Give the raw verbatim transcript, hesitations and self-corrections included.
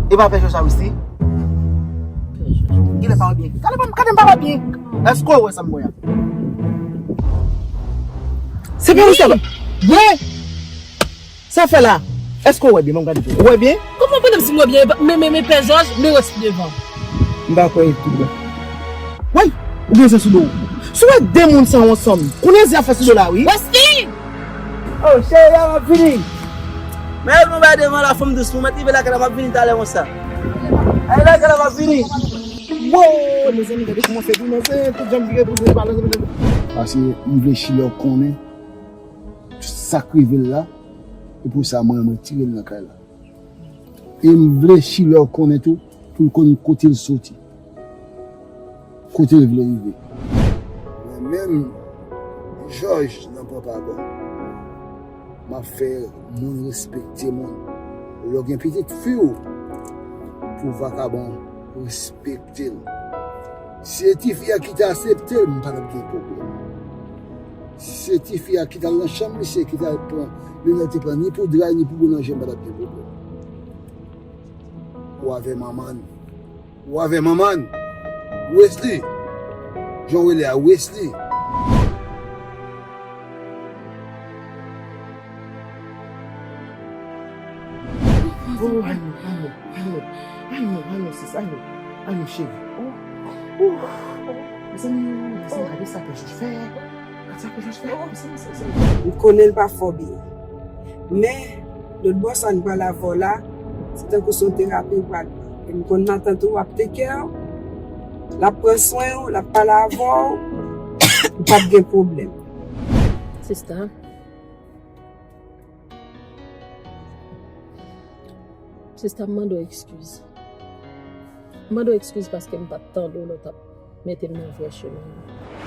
E pa Pè Jòj la, Wesly? Genlè pa wè byen. Gade m, gade m pa wè byen. Èske w wè sa m wè a? Se pa ou sa. Ye! Sa fè la? Èske w wè byen? Ban m gade byen. Ou wè byen? Kòman pandan m si m wè byen? Men, men, men Pè Jòj, men Wesly devan. M pa kwè tout bon. Woy! Ou gen zye sou do w. Si w wè de moun sa yo ansanm, kounye a zye ap fè sou do la, wi. Wesly! Oh, cheri, a m ap vini. Men nou bay devan la, fanm dous, nou mèt rive lakay la, m ap vini talè konsa. Ay, lakay la, m ap vini. Wow, mezanmi, gade kòman fè tou nan se tout jan m vire pou se pale. Paske m vle Chilè konnen sa k rive l la, e pou sa mwen, mwen tire l nan kay la. E m vle Chilè konnen tou, pou l konn kote l soti. Kote l vle rive. Mwen menm, Jòj nan pran pa bò. M ap fè moun respekte moun. Lè w gen pitit fi w, pou vakabon respekte l. Si se tifi a ki te aksepte l, m pa t ap gen pwoblèm. Si se tifi a ki t al nan chanm misye, ki t al pran, li te pran ni pou dra, ni pou boulanje, m pa t ap gen pwoblèm. Ou avè manman l. Ou avè manman l. Wesly. Jan w rele a Wesly. Oh, alo, alo, alo, alo, alo, sis, alo, alo, cheri. Oh, oh, oh, mezanmi, mezanmi, gade sa Pè Jòj fè. Gade sa Pè Jòj fè. Mezanmi, mezanmi, mezanmi. M konnen l pa fè w byen. Men, lòt bò sa n pral avè w la, se tankou se yon terapi w pral pran. E m konn matant ou ap take care w, l ap pran swen w, l ap pale avè w, ou p ap gen pwoblèm. Sista, Sista, m mande w ekskiz. M mande w ekskiz paske m pa t tande w lè w t ap mete m nan vrè chemen an.